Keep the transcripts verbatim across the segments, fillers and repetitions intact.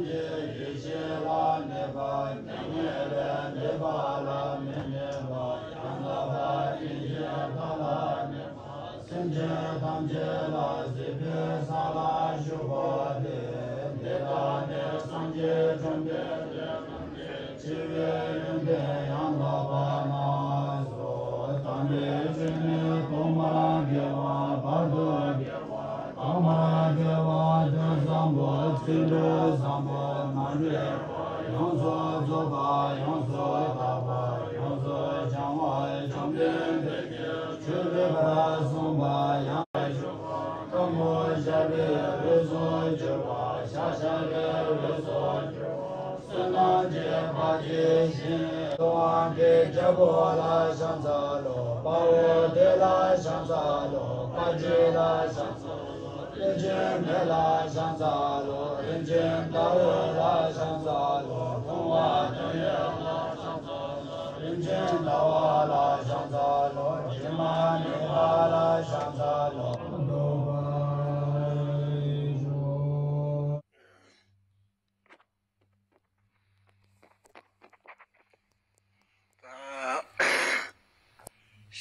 ཡེ་ཤེས་ལ་གནས་པ། མྱ་ངན་ལས་འདས་པ་ལ་མི་གནས་པ། ཡང་དག་པ་ཡེ་ཤེས་མཐའ་ལ་གནས་པ། སེམས་ཅན་ཐམས་ཅད་ལ་གཟིགས་པའི་ས་ལ་བཞུགས་པ་སྟེ། འདི་ལྟ་སྟེ་སངས་རྒྱས་བཅོམ་ལྡན་འདས་རྣམས་ཀྱི་ཆེ་བའི་ཡོན་ཏན་ཡང་དག་པ་རྣམས་སོ། དམ་པའི་ཆོས་ནི་ཐོག་མར་དགེ་བ། བར་དུ་དགེ་བ། ཐོག་མར་དགེ་བ། དོན་བཟང་པོ། ཚིག་འབྲུ་བཟང་པོ། རྣམ་འགྲེལ་པ། ཡོངས་སུ་རྫོགས་པ། ཡོངས་སུ་དག་པ། ཡོངས་སུ་བྱང་བ། བཅོམ་ལྡན་འདས་ཀྱིས་ཆོས་འདི་ལྟར་གསུངས་པ། ཡང་དག་པར་ཞུ་བ། དཀའ་མོ་བཤགས་པའི་འོས་སུ་གྱུར་པ། ཕྱག་བྱ་བའི་འོས་སུ་གྱུར་པ། བསོད་ནམས་བསྐྱེད་པ་ཇི་བཞིན། དབང་གི་རྒྱལ་པོ་ལ་ཕྱག་འཚལ་ལོ། དཔའ་བོ་དེ་ལ་ཕྱག་འཚལ་ལོ། དཔའ་བརྒྱུད་ལ་ཕྱག་འཚལ་ལོ། རིན་ཆེན་མེ་ལ་ཕྱག་འཚལ་ལོ། རིན་ཆེན་ཟླ་འོད་ལ་ཕྱག་འཚལ་ལོ། མཐོང་བ་དོན་ཡོད་ལ་ཕྱག་འཚལ་ལོ། རིན་ཆེན་ཟླ་བ་ལ་ཕྱག་འཚལ་ལོ། དྲི་མ་མེད་པ་ལ་ཕྱག་འཚལ་ལོ། འདོད་པ་ཤོག།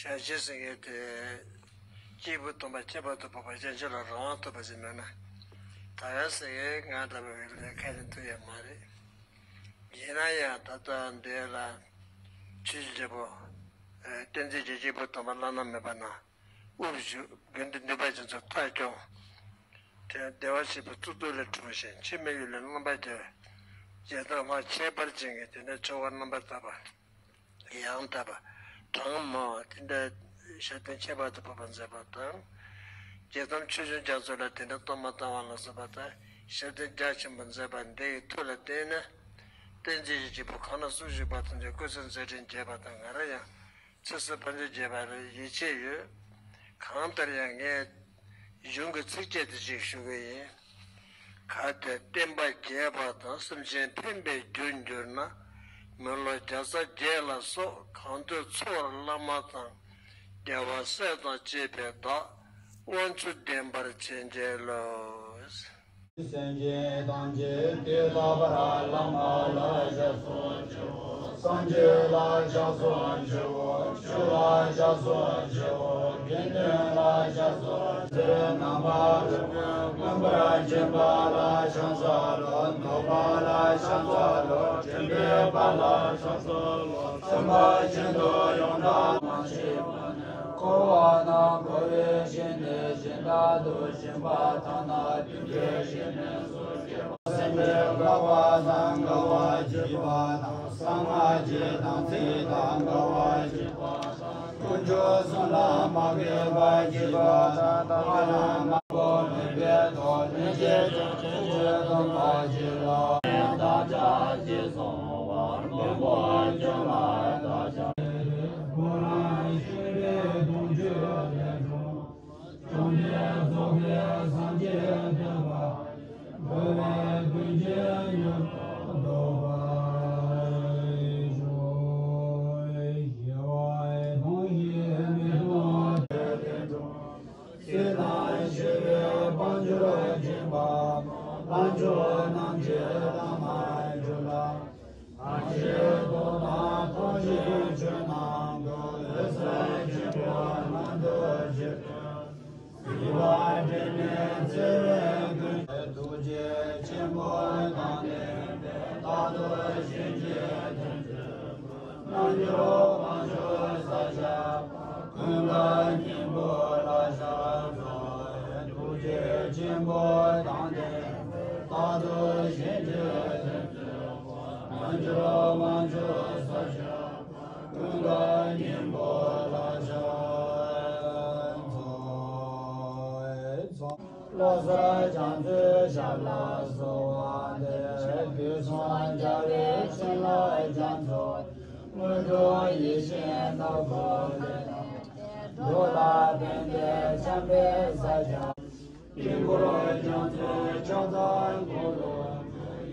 ཞལ་ཆད་ཟེར་མཁན་དེ། སྐྱེས་བུ་སྟོན་པ་ཁྱད་པར་དུ་འཕགས་པ་སྤྱན་ཆབ་ལ་རང་དབང་ཐོབ་པ་ཞིག་མེད་ན། ད་ཡང་ཟེར་མཁན་ང་ལྟ་བུ་ལ་ཁས་ལེན་ཐུབ་ཡ་མ་རེད། ཡིན་ན་ཡང་ད་ལྟ་འདི་ལ་ཆོས་ཀྱི་རྒྱལ་པོ། ཨ། བསྟན་འཛིན་གྱི་སྐྱེས་བུ་སྟོན་པ་བླ་ན་མེད་པ་རྣམས་དབུ་བཞུགས། དགེ་འདུན་འདུས་པ་ཅན་ཚོ་མཐའ་སྐྱོང་། དེ་བདེ་བར་གཤེགས་པའི་གཙུག་ཏོར་ལས་འཁྲུངས་ཤིང་འཆི་མེད་ཡུལ་ལས་རྣམ་པར་རྒྱལ་བའི་རྗེ་བཙུན་ལྷ་ཁྱད་པར་ཅན་གྱི་དེ་འདྲ་ཆོ་ག་རྣམ་པར་དག་པ། ཡང་དག་པ། གྲངས་མང་བ་དེ་འདྲ་ཞབས་བརྟན་ཁྱད་པར་དུ་འཕགས་པ་མཛད་པ་དང་། རྗེ་བཙུན་ཆོས་སྐྱོང་རྒྱ་མཚོ་ལ་དེ་འདྲ་གཏོར་མ་བཏང་བ་ལ་སོགས་པ་དང་ཞབས་བརྟན་རྒྱ་ཆེན་པོ་མཛད་པ་འདི་ཡི་མཐུ་ལ་བརྟེན་ནས། བསྟན་འཛིན་གྱི་སྐྱེས་བུ་གང་ན་སུ་བཞུགས་པ་ཐམས་ཅད་སྐུ་ཚེ་མཛད་འཕྲིན་རྒྱས་པ་དང་། ང་རང་ཡང་ཚེ་བསོད་བརྗོད་རྒྱས་པ་ལ་ཡིད་ཆེས་ཡོད། གང་ལྟར་ཡང་ངས་གཞུང་གི་ཚིགས་བཅད་དེ་ཅིག་ཞུ་གི་ཡིན། གལ་ཏེ་བསྟན་པ་རྒྱས་པ་དང་། སེམས་ཅན་ཕན་པའི་རྒྱུར་གྱུར་ན། མི་ལོ་བརྒྱ་རྩ་བརྒྱད་ལ་སོགས། གང་དུས་འཚོ་བར་བླ་མ་དང་། རྒྱལ་བ་སྲས་དང་བཅས་པའི་བདག་དབང་ཕྱུག་བདེན་པར་བྱེད་མཛད་ལོ། སེམས་ཅན་ཐམས་ཅད་དེ་ལྟ་བུར་བླ་མ་ལ་ཕྱག་འཚལ་ལོ། སངས་རྒྱས་ལ་ཕྱག་འཚལ་ལོ། ཆོས་ལ་ཕྱག་འཚལ་ལོ། དགེ་འདུན་ལ་ཕྱག་འཚལ་ལོ། ཚེ་རབས་རྣམ་པར་རོལ་པའི་མངོན་པར་མཁྱེན་པ་ལ་ཕྱག་འཚལ་ལོ། འདོད་པ་ལ་ཕྱག་འཚལ་ལོ། དྲན་པའི་དཔལ་ལ་ཕྱག་འཚལ་ལོ། སེམས་དཔའ་ཆེན་པོ་ཡོངས་གྲགས་མ་མཆིས་པ་ནས། འཁོར་བ་ན་འཁོར་བའི་ཞིང་ནས་ཞིང་དུ་འདོད་ཆེན་པོ་དག་ན། སེམས་ཅན་འགག་པ་དང་འགག་པར་བྱེད་པ་དང་། གསང་སྔགས་ཀྱི་དམ་ཚིག་དང་འགལ་བར་བྱེད་པ་དང་། དཀོན་མཆོག་གསུམ་ལ་མ་དགའ་བར་བྱེད་པ་དང་། ཐར་པ་དང་མ་གོ་མེད་པའི་ཐོག་ལྷན་ཅིག་ཏུ་ཐམས་ཅད་སྟོན་པར་བྱེད་ལ། བདག་ཅག་ཅེས་གསོལ་བ། འབད་པ་ཀུན་ལ་བདག་ཅག་ཁོ་རང་ཤེས་པའི་དོན་བཅུ་ལས་བྱུང་། བཅོམ་ལྡན་རྫོགས་པའི་སངས་རྒྱས་བསྟན་པ། འགྲོ་བའི་ཀུན་གྱི་ཡོན་ཏན་རྫོགས་པར་ཤོག། སྐྱེ་བ་དང་ཡི་མི་མཐོང་བའི་དོན། སྲིད་དང་ཞི་བའི་དཔལ་འབྱོར་སྦྱིན་པ། ལྷ་མཆོག་རྣམས་ཀྱི་བླ་མར་གྱུར་ལ། ཐམས་ཅད་རྟོགས་དང་རྟོགས་ཤིང་ཆོས་རྣམས་རྟོགས། འོད་གསལ་ཆེན་པོའི་ངང་དུ་བཞུགས་ཏེ། གཟིགས་པ་འདྲེན་པའི་བརྩེ་བའི་མགོན། ཐུགས་རྗེ་ཆེན་པོ་དང་ལྡན་པས། རྟག་ཏུ་གཞན་གྱི་དོན་མཛད་པ། རྣལ་འབྱོར་དབང་ཕྱུག་ས་སྐྱ་པ། ཀུན་དགའ་སྙིང་པོ་ལ་ཕྱག་འཚལ་ལོ། ཐུགས་རྗེ་ཆེན་པོ་དང་ལྡན་པས། རྟག་ཏུ་གཞན་གྱི་དོན་མཛད་པ། རྣལ་འབྱོར་དབང་ཕྱུག་ས་སྐྱ་པ། ཀུན་དགའ་སྙིང་པོ་ལ་ཕྱག་འཚལ་ལོ། བློ་གསལ་རྒྱ་མཚོའི་ཞབས་ལ་གསོལ་བ་འདེབས། དུས་གསུམ་རྒྱལ་བའི་བྱིན་རླབས་རྒྱ་མཚོ། དངོས་གྲུབ་ཡིད་བཞིན་ནོར་བུ་ལེན། འགྲོ་ལ་ཕན་པའི་བྱམས་པའི་ས་སྐྱ། དཀྱིལ་འཁོར་རྒྱ་མཚོའི་ཕྱག་རྩར་འཁོར་ལོ།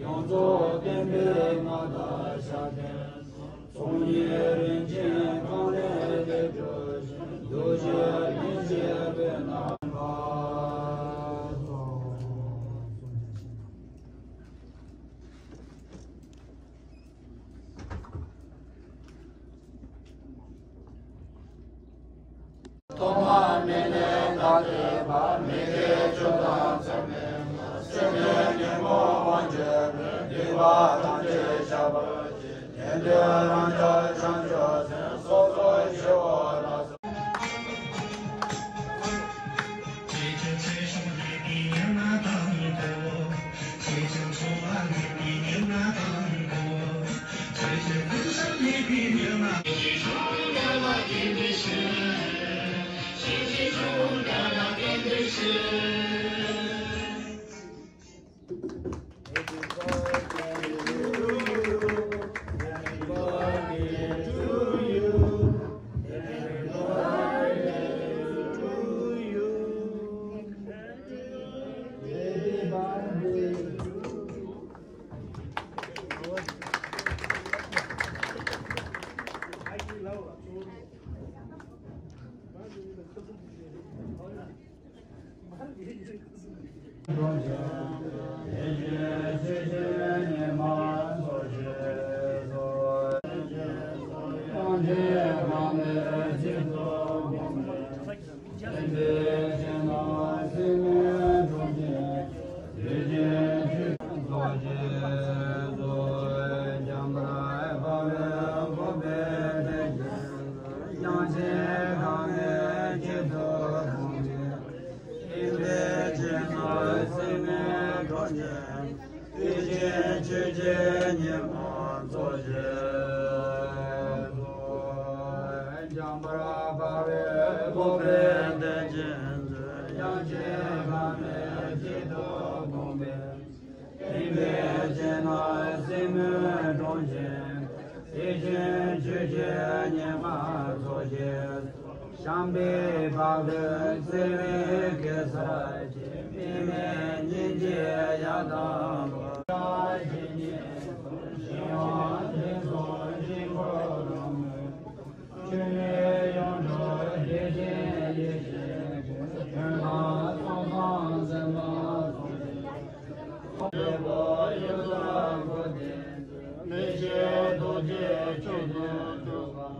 ཡོངས་རྫོགས་བསྟན་པའི་མངའ་བདག་ཞབས་བརྟན། ཚོགས་གཉིས་རིན་ཆེན་གང་ལས་སླེབས་འགྲོ་ཞིང་། གདུལ་བྱའི་སྙིང་རྗེ་བའི་རྣམ་པར་སྤྲོ། ཨིན་པའི་ཕྱིར་ན་སྲིན་མོའི་གྲོང་ཁྱེར། དེ་བཞིན་ཆོས་ཀྱི་ཉི་མ་ཚོགས་ཀྱི། བྱམས་པའི་དཔའ་བོས་བརྩེ་བའི་གེ་སར་གྱིས། མི་མེད་སྙིང་རྗེའི་ཡང་དག་པར། བྱིན་གྱིས་བརླབ་པའི་དེ་ཚོ་ཞིག་གོ་རང་མོས། ཆོས་ཡོངས་གྲུབ་བདེ་ཆེན་ཡེ་ཤེས་ཀྱི། དོན་དམ་སོང་སང་ཟེར་མ་སོང་ཞིང་། ཁོང་གི་བུ་ཡུལ་དུ་འགོད་དེ། མི་ཤེས་རྡོ་རྗེ་ཆོས་ཀྱི་གྲུབ་པ།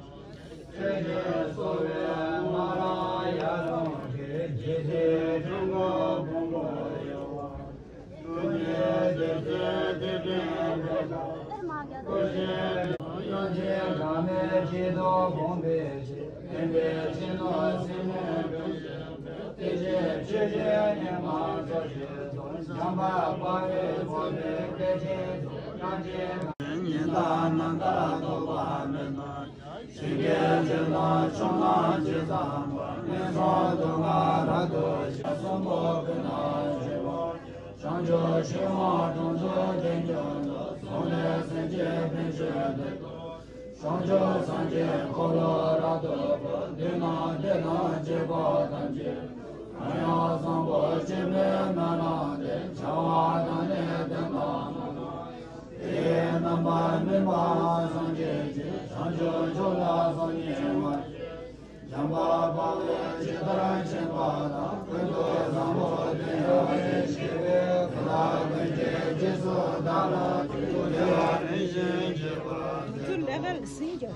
ཆོས་ཀྱི་སོ་བའི་མ་ར་ཡ་རོང་གི། རྗེ་བཙུན་འཁྲུལ་ངོ་ཕུང་པོ་གཡོ་བ། ཀུན་གྱི་རྗེ་བཙུན་དེ་འདྲའི་འགྲོ་ལ། ཀུན་གཞི་དབྱངས་ཅན་དགའ་མོས་སྐྱིད་སྡུག་ཕུང་པོའི་ཕྱིར། ཨིན་པའི་ཕྱིར་ན་སྲིན་མོའི་གྲོང་ཁྱེར་འབོད། དེ་བཞིན་ཆོས་ཀྱི་ཉི་མ་ཚོགས་ཀྱི་ཚོགས། བྱམས་པ་དཔའ་བོས་བསྐོར་བའི་བདེ་ཆེན་ཚོགས། དབྱངས་ཅན་ཉི་ཟླ་རྣམ་ཐར་རྟོག་པ་མེད་ན། ཞིང་གི་ཆུ་དང་ཆུ་ནང་ཇི་ཙམ་པ། ངན་སོང་སྡུག་བསྔལ་རབ་ཏུ་ཞི། གསུམ་པོ་ཀུན་ན་ཆེན་པོ། བྱང་ཆུབ་ཕྱོགས་དབང་དྲུང་འཚོ་དེ་མྱུར་དུ། གསུང་ལས་སེམས་ཅན་ཕན་ཕྱིར་འདིར་འདུག། བྱང་ཆུབ་སེམས་ཀྱི་འཁོར་ལོ་རབ་ཏུ་བསྐོར། མདུན་ན་དེ་དང་བཅས་པ་ཐམས་ཅད། གང་ཡང་བཟང་པོ་སྤྱན་མེད་སྨོན་ལམ་འདི། བྱ་བ་དང་ནི་ལྡན་པ་མ་ལ། དེའི་རྣམ་པར་སྨིན་པ་སངས་རྒྱས་ཀྱི། བྱང་ཆུབ་མཆོག་ལ་སངས་རྒྱས་པ་ཡི། བྱམས་པ་དཔའ་བོས་ཇི་ལྟར་མཁྱེན་པ་དང་། ཀུན་ཏུ་བཟང་པོ་དེ་ཡང་དེ་བཞིན་གཤེགས་པའི་མཐུ་དང་ཀུན་གྱི་རྗེས་སུ་བདག་སློབ་ཅིང་། བདེ་བ་རིམ་བཞིན་སྐྱེད་པར་མཛད་དོ།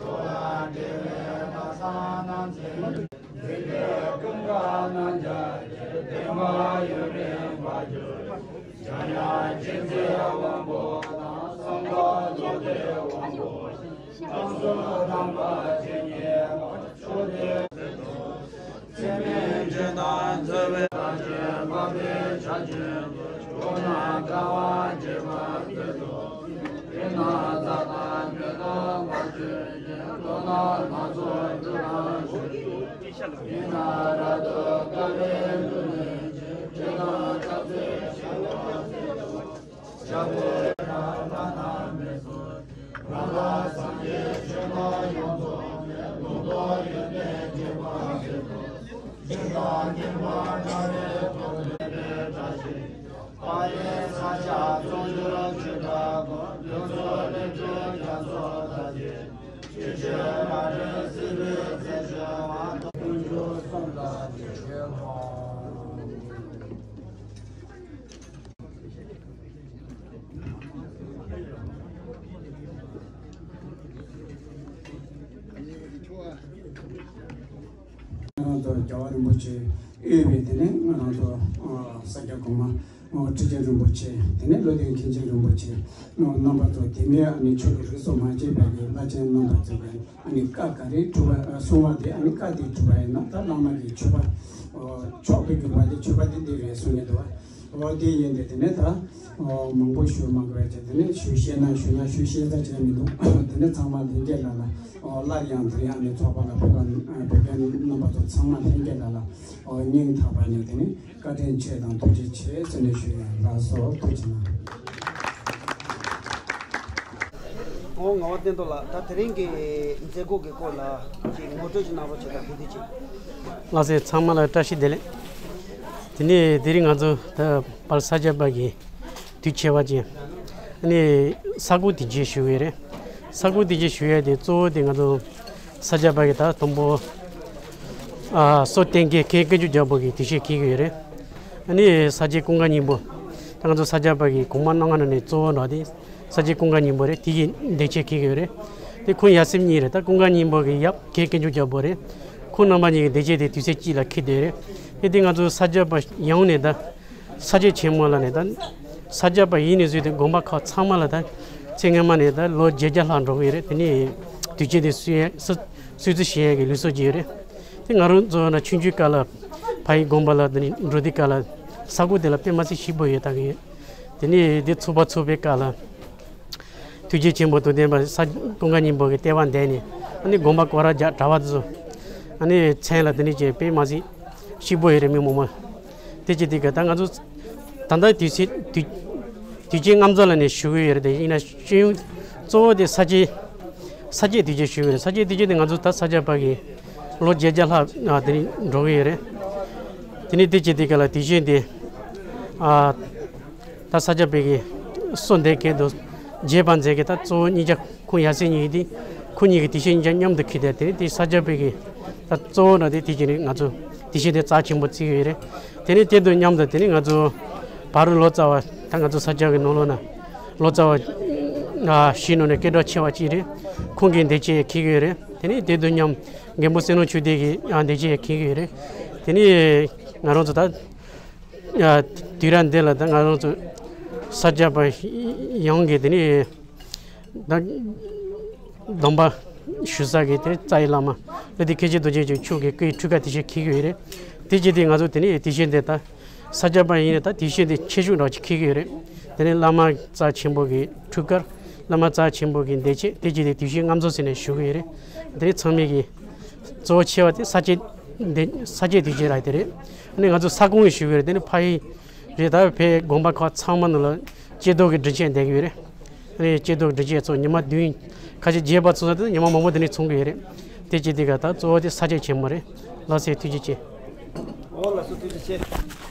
འགྲོ་ལ་བདེ་བའི་ལྷ་བསངས་རྣམས་མཛད། འཇིགས་པའི་ཀུན་དགའ་རྣམས་ཀྱང་སྐྱེས། བདེན་པར་ཡུན་རིང་བར་གྱུར་ཅིང་། འཇམ་དབྱངས་མཁྱེན་བརྩེའི་དབང་པོ་དང་། གསང་བ་རྡོ་རྗེའི་དབང་པོ་ཡིས། རྣམ་གསུམ་དམ་པ་ཇི་སྙེད་པ། ཕྱོགས་དེར་ཚད་མེད་བརྒྱད་དང་མཛའ་བའི། ལྷ་ཆེན་དཔའ་བོས་ཕྱག་བརྒྱུད་པའི། འགྲོ་རྣམས་དགའ་བ་བརྗིད་པར་མཛད་དོ། དེ་རྣམས་ས་དང་མེ་ཏོག་མ་བཅོས་ཤིང་། འགྲོ་རྣམས་སྣ་ཚོགས་རྒྱུ་དང་བཅས་པ། མི་རྣམས་རབ་ཏུ་དགའ་བའི་ལུས་ལེན་ཅིང་། དེ་དག་སྐྱབས་སུ་མཆིའོ་ཟེར་ཞུ། ཞབས་ཀྱི་བྲག་ལྷ་རྣམས་མེད་སོགས་ཀྱིས། ང་ལ་སངས་རྒྱས་ཆོས་སྐུ་ཡོངས་རྫོགས་པའི། ལུང་རྟོགས་ཡོན་ཏན་རྒྱས་པར་མཛད་དོ། ཇི་ལྟར་མཁྱེན་པ་དགའ་བའི་ཐོག་ཏུ། བཀྲ་ཤིས་པ་ཡི་ས་སྐྱ་བཙོན་འཇུག་ཆོས་གྲྭ་ཀུན། ལྷུན་གསོལ་ལས་སྒྲོལ་རྒྱ་མཚོ་ལྟར་བརྗིད། ཆོས་ཀྱི་ར་རི་སྲིད་པའི་རྩེར་བྱོན་པ་དང་། ཀུན་སྦྱོར་གསུམ་དང་ཆོས་ཀྱི་འཁོར། ང་ཚོར་རྒྱལ་བ་རིན་ ཆེ་དབུས་པའི་དེ་ནས་ང་རང་ཚོ་ས་སྐྱ་གོང་མ་ཁྲི་ཆེན་རིན་པོ་ཆེ། དེ་ནས་བློ་ལྡན་མཁན་ཆེན་རིན་པོ་ཆེ་རྣམ་པ་ཚོ། དེ་ནས་ཨ་ནི་ཆོས་ལུགས་རིས་སུ་མ་ཆད་པའི་གི་བླ་ཆེན་རྣམ་པ་ཚོ་གི་ཨ་ནི་བཀའ་ག་རེ་གྲུབ་པ་གསུང་བ་དེ། ཨ་ནི་བཀའ་དེ་གྲུབ་པ་ཡིན་ན་ད་བླ་མ་གི་མཆོད་པ་མཆོག་ཏུ་གྱུར་པ་དེ་མཆོད་པ་དེ་འདི་རེད་གསུངས་ནས་འདུག་བ། འོ་དེ་ཡིན་ཏེ། དེ་ནས་ད་མང་པོ་ཞུ་མ་དགོས་པ་བྱས། དེ་ནས་ཞུ་ཤེས་ན་ཞུ་ན་ཞུ་ཤེས་ས་བྱས་མི་འདུག་དེ་ནས་ཚང་མ་ལྷན་རྒྱས་ལ་ལ་སླར་ཡང་དེ་རིང་ཨ་ནི་ཚོགས་པ་ལ་ཕེབས་པ་ཕེབས་མཁན་རྣམ་པ་ཚོ་ཚང་མ་ལྷན་རྒྱས་ལ་ལ་སྙིང་ཐག་པ་ནས་དེ་ནས་བཀའ་དྲིན་ཆེ་དང་ཐུགས་རྗེ་ཆེ་ཟེར་ནས་ཞུ་ཡ་ཡིན། ལགས་སོ། ཐུགས་རྗེ་གནང་། ཨོ་ངག་དབང་བསྟན་རྡོར་ལགས། ད་དེ་རིང་གི་མཛད་སྒོ་གི་སྐོར་ལ་ཅིག་ངོ་སྤྲོད་ཅིག་གནང་རོགས་བྱེད་དང་། གུས་འདུད་ཆེ། ལགས་སོ། ཚང་མ་ལ་བཀྲ་ཤིས་བདེ་ལེགས། དེ་ནས་དེ་རིང་ང་ཚོ་ད་དཔལ་ས་སྐྱ་པ་གི་དུས་ཆེ་བ་ཅན། ཨ་ནི་ས་གོ་དུས་ཆེན་ཞུ་གི་རེད། ས་གོ་དུས་ཆེན་ཞུ་ཡ་དེ་གཙོ་བོ་དེ་ང་ཚོ་ས་སྐྱ་པ་གི་ད་དང་པོ་ཨ་གསོ་བསྟེན་མཁན་མཁན་དཀོན་མཆོག་རྒྱལ་པོ་གི་དུས་ཆེན་འཁེལ་གི་ཡོད་རེད། ཨ་ནི་ས་སྐྱའི་ཀུན་དགའ་སྙིང་པོ། ད་ང་ཚོ་ས་སྐྱ་པ་གི་གོང་མ་རྣམ་ལྔ་ནང་ནས་གཙོ་བོ་འདྲ་དེ་ས་སྐྱའི་ཀུན་དགའ་སྙིང་པོ་རེད། དེ་གི་འདས་མཆོད་འཁེལ་གི་ཡོད་རེད། དེ་ཁོང་ཡབ་སྲས་གཉིས་རེད། ད་ཀུན་དགའ་སྙིང་པོ་གི་ཡབ་མཁན་དཀོན་མཆོག་རྒྱལ་པོ་རེད། ཁོང་རྣམ་པ་གཉིས་ཀྱི་འདས་མཆོད་དེ་དུས་ཚོད་གཅིག་ལ་འཁེལ་བསྡད་རེད། ཨེ་དེ་ང་ཚོ་ས་སྐྱ་པ་ཡོངས་ནས་ད་ས་སྐྱ་ཆེན་མོ་ལ་ནས་ད་ས་སྐྱ་པ་ཡིན་ནས་བཟོས་ཏེ་དགོན་པ་ཁག་ཚང་མ་ལ་ད་ཚེ་སྔོན་མ་ནས་ད་ལོ་བརྒྱད་བརྒྱ་ལྷག་འགྲོ་གི་ཡོད་རེད། དེ་ནས་དུས་ཆེན་དེ་གསོལ་ཡ་གསོལ་གསོལ་ཚིགས་བཞེས་ཡ་གི་ལུགས་སྲོལ་ཅིག་ཡོད་རེད། དེ་ང་རང་ཚོ་ན་ཆུང་ཆུང་སྐབས་ལ་ཕ་ཡི་དགོན་པ་ལ་དེ་ནས་འགྲོ་དུས་སྐབས་ལ་ས་གོ་དེ་ལ་དཔེ་མ་སྲིད་སྐྱིད་པོ་ཡོད་ད་གི་ཡོད། དེ་ནས་དེ་ཚུགས་པ་ཚུགས་པའི་སྐབས་ལ་ཐུགས་རྗེ་ཆེན་པོ་དུ་ལྡན་པ་ས་ཀུན་དགའ་སྙིང་པོ་གི་ལྟེ་བ་འདས་ནས་ཨ་ནི་དགོན་པ་སྐོར་ར་རྒྱག་གྲྭ་པ་ཚོ་ཨ་ནི་མཚན་ལ་དེ་ནས་ཀྱི་དཔེ་མ་སྲིད་སྐྱིད་པོ་ཡོད་རེད། མི་མང་པོ་དེ་ཅི་དེ་ག་ད་ང་ཚོ་ད་ལྟ་དུས་ཚོད་དུས་དུས་ཆེན་མཚམས་ལ་ནས་ཞུ་གི་ཡོད་རེད། དེ་ཡིན་ན་སྤྱི་ཡོངས་གཙོ་བོ་དེ་ས་སྐྱའི་ས་སྐྱའི་དུས་ཆེན་ཞུ་གི་ཡོད་རེད། ས་སྐྱའི་དུས་ཆེན་དེ་ང་ཚོ་ད་ས་སྐྱ་པ་གི་ལོ་བརྒྱད་བརྒྱ་ལྷག་དེ་རིང་འགྲོ་གི་ཡོད་རེད། དེ་ནས་དེ་ཅི་དེ་ག་ལ་དུས་ཆེན་དེ་ཨ། ད་ས་སྐྱ་པའི་གི་གསོལ་འདེབས་མཁན་དུ་རྒྱས་པ་མཛད་མཁན་ད་གཙོ་བོ་གཉིས་ཀ་ཁོང་ཡབ་སྲས་གཉིས་དེ་ཁོང་གཉིས་ཀྱི་དུས་ཆེན་གཉིས་ཀ་མཉམ་དུ་འཁེལ་ཏེ། དེ་ནས་དེ་ས་སྐྱ་པའི་གི་ད་གཙོ་བོ་ན་དེ་དེ་གི་ནི་ང་ཚོ་དུས་ཆེན་དེ་རྩ་ཆེན་པོ་བརྩི་གི་ཡོད་རེད། དེ་ནས་དེ་དང་མཉམ་དུ་དེ་ནི་ང་ཚོ་བར་ལོ་ཙཱ་བ་ད་ང་ཚོ་ས་སྐྱ་གི་ནང་ལོགས་ན་ལོ་ཙཱ་བ་ཨ་གཞིས་ནང་ནས་སྐད་གྲགས་ཆེ་བ་གཅིག་རེད། ཁོང་གི་འདས་མཆོད་འཁེལ་གི་ཡོད་རེད། དེ་ནས་དེ་དང་མཉམ་མགོན་པོ་བསོད་ནམས་ཆོས་སྡེ་གི་ཡང་འདས་མཆོད་འཁེལ་གི་ཡོད་རེད། དེ་ནས་ང་རང་ཚོ་ད་ཡ། དུས་རབས་འདི་ལ་ད་ང་རང་ཚོ་ས་སྐྱ་པ་ཡོངས་ཀྱི་དེ་ནི་ད་སྡོམ་པ་ཞུ་ས་གི་དེ་རྩ་བའི་བླ་མ་བློ་གཏེར་མཁན་ཆེན་རྡོ་རྗེ་འཆང་མཆོག་གི་སྐུའི་ཁྲུས་ཁང་དེ་བཞིན་འཁེལ་གྱི་ཡོད་རེད། དེ་བྱས་ཏེ་ང་ཚོ་དེ་ནི་དེ་བཞིན་དེ་ད་ས་སྐྱ་པ་ཡིན་ན་ད་དེ་བཞིན་དེ་ཆེ་ཤོས་འདྲ་ཅིག་འཁེལ་གྱི་ཡོད་རེད། དེ་ནི་བླ་མ་རྩ་ཆེན་པོ་གི་ཁྲུས་ཁང་། བླ་མ་རྩ་ཆེན་པོ་གི་འདས་མཆོད། དེ་བྱས་ཏེ་དེ་བཞིན་མཚམས་ཟེར་ནས་ཞུ་གི་ཡོད་རེད། དེ་ནི་ཚང་མས་གི་གཙོ་བོ་ཆེ་བ་དེ་ས་སྐྱའི་འདི་ས་སྐྱའི་དུས་ཆེན་ལ་དེ་རེད། ཨ་ནི་ང་ཚོ་ས་ཁོངས་ཞུ་གི་རེད། དེ་ནི་ཕ་ཡུལ་རེད། ད་ཕའི་དགོན་པ་ཁག་ཚང་མ་ནང་ལ་སྐྱེས་རྡོར་གྱི་སྒྲུབ་མཆོད་འདེབས་ཀྱི་ཡོད་རེད། ཨ་ནི་སྐྱེས་རྡོར་སྒྲུབ་མཆོད་ཚོ་ཉི་མ་བདུན། ཁ་ཤས་རྒྱས་པ་ཚོ་ད་ཉི་མ་མང་པོ་དེ་ནས་ཚོང་གི་ཡོད་རེད། དེ་བྱས་དེ་ག་ད་གཙོ་བོ་དེ་ས་སྐྱ་ཆེན་མོ་རེད། ལགས་སོ། ཐུགས་རྗེ་ཆེ། ཨོ་ལགས་སོ། ཐུགས་རྗེ་ཆེ།